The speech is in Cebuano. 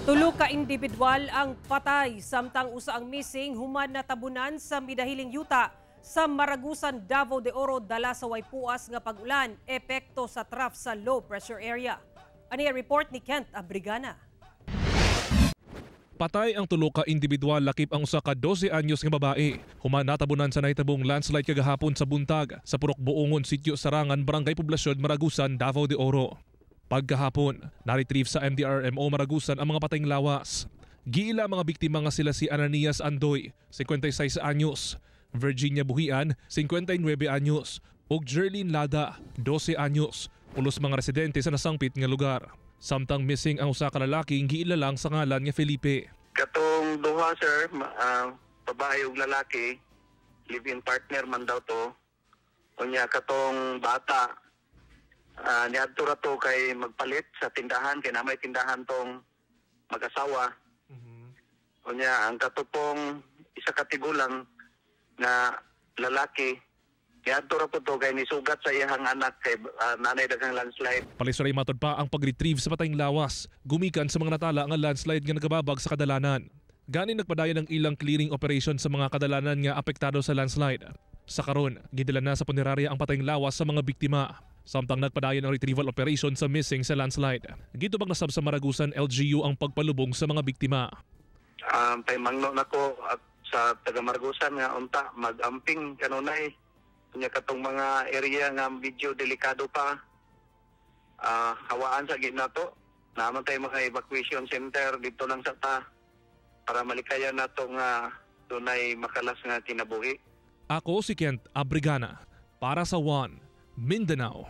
Tulo ka individual ang patay samtang usa ang missing human natabunan sa midahiling yuta sa Maragusan, Davao de Oro dala sa way puas nga pag-ulan, epekto sa trough sa low pressure area. Ani report ni Kent Abrigana. Patay ang tulo ka individual lakip ang usa ka 12 anyos nga babae. Human natabunan sa nahitabong landslide kagahapon sa buntag sa Purok Buongon, Sitio Sarangan, Barangay Poblasyon, Maragusan, Davao de Oro. Pagkahapon, na-retrieve sa MDRMO Maragusan ang mga patayng lawas. Giila mga biktima nga sila si Ananias Andoy, 56 anyos, Virginia Buhian, 59 anyos, ug Jerlyn Lada, 12 anyos, pulos mga residente sa nasangpit nga lugar. Samtang missing ang usa ka lalaking giila lang sa ngalan nga Felipe. Katong duha, sir, babae ug lalaki, live-in partner man daw to. Unya katong bata, niadto ra to kay magpalit sa tindahan kay na may tindahan tong mag-asawa. Unya ang katupong isa ka tigulang nga lalaki, niadto ra po to kay nisugat sa iyang anak kay nanay daghang landslide. Palisuray matod pa ang pag-retrieve sa patayng lawas, gumikan sa mga natala nga landslide nga nagababag sa kadalanan. Gani nagpadayon ang ilang clearing operation sa mga kadalanan nga apektado sa landslide. Sa karon, gidala na sa punerarya ang patayng lawas sa mga biktima. Samtang nagpadayon ang retrieval operation sa missing sa landslide. Gitubag nasab sa Maragusan LGU ang pagpalubong sa mga biktima. Paimangno nako at sa taga Maragusan nga unta magamping kanunay, unya katong mga area nga medyo delikado pa, hawaan sa gitna to. Naman tayo mga evacuation center dito lang sa ta para malikayan nato nga dunay makalas nga kinabuhi. Ako si Kent Abrigana para sa One Mindanao.